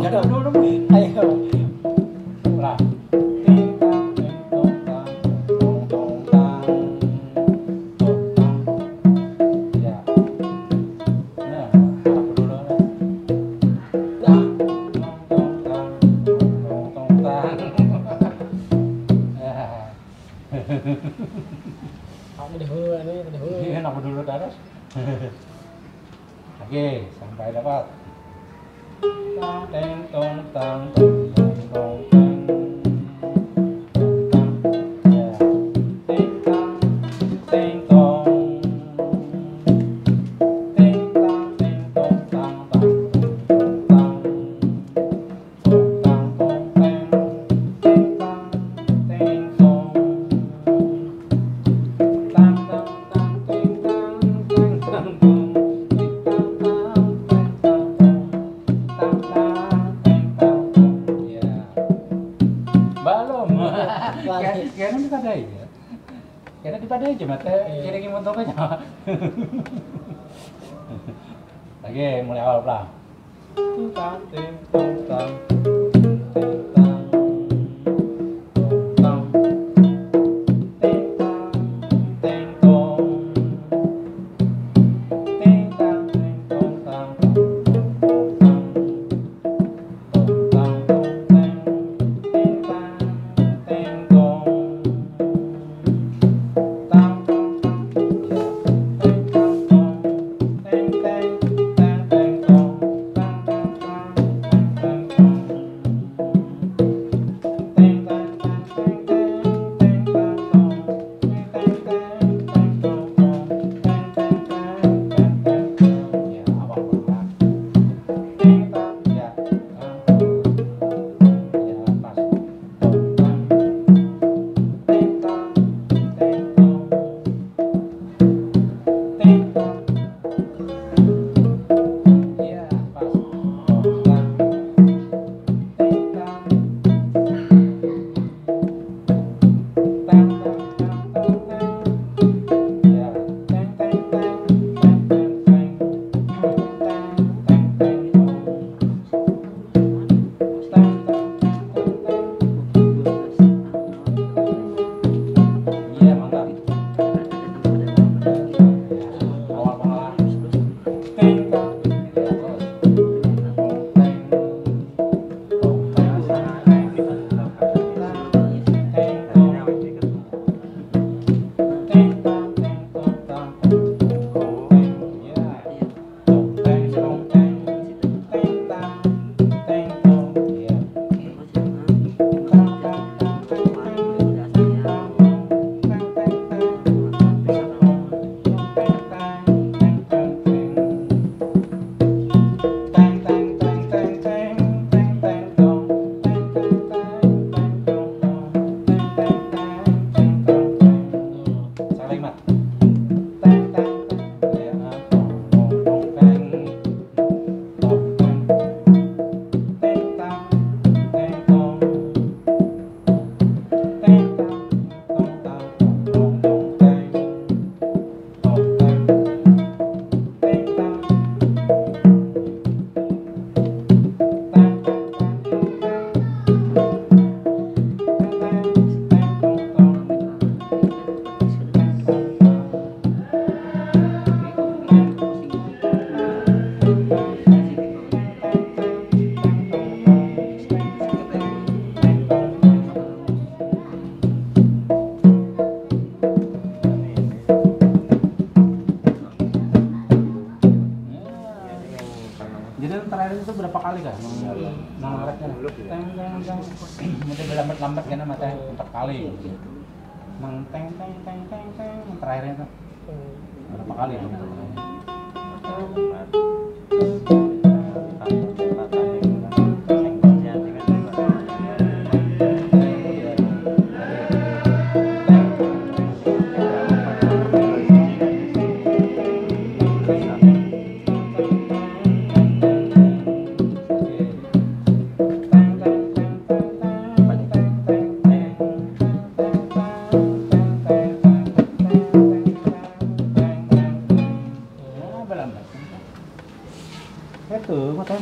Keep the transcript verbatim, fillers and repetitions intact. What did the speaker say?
Kada dulu. Ayo. Lah. Ting tang ting tong tang tong tong tang tong tang. Ya. Nah, aku dulu lah. Tang tong tang tong tong tang. Ya. Aku dahulu, ini aku dahulu. Iya, aku dulu terus. Oke, sampai dapat. Tang teng tong tang tong tong tong teng. Tong tang. Ya. Ting tang, ting tong. Ting tang, ting tong tang tang tong tong tang. Tong tang tong teng, ting tang, ting tong. Tang tang tang ting tang, ting tang tong. Ting tang tang, ting tang tong. Tang tang, ting tang tong. Ya. Balum. Lagi. Kira, kira dipadai ya. Kira dipadai aja mata. Iya. Kira ngimuntung aja. Oke, mulai awal pulang. Tang ting tong tang ting tang tong tang ting tang ting tong ting tang ting tong tang tong tong tang tong tang tong teng ting tang ting tong. Iya, mantap. Awal pengelah. Iya, terus. Iya. Tong teng tong teng, tong teng, teng tang, teng tong. Iya. Tang tang tang teng teng, tang tong, teng teng teng, tong tong, teng teng teng, teng teng teng. Teng teng teng teng teng, teng teng tong, teng teng teng, teng tong tong, teng teng teng, teng tong teng. Salah imat. Teng teng teng, teng tong tong teng. Teng teng teng tong. Teng tang tong tang tong tong teng. Tong teng. Teng tang. Tang tang tang tong teng. Teng teng teng tong tong. Teng tong tang. Jadi yang terakhir itu berapa kali kah? Nang, nang ngaretnya. Teng, teng, teng. Mesti berlambat-lambat kena mata empat kali. Nang teng, teng, teng, teng, teng. Yang terakhirnya itu. Berapa kali? Ya, balambat. Itu, mata.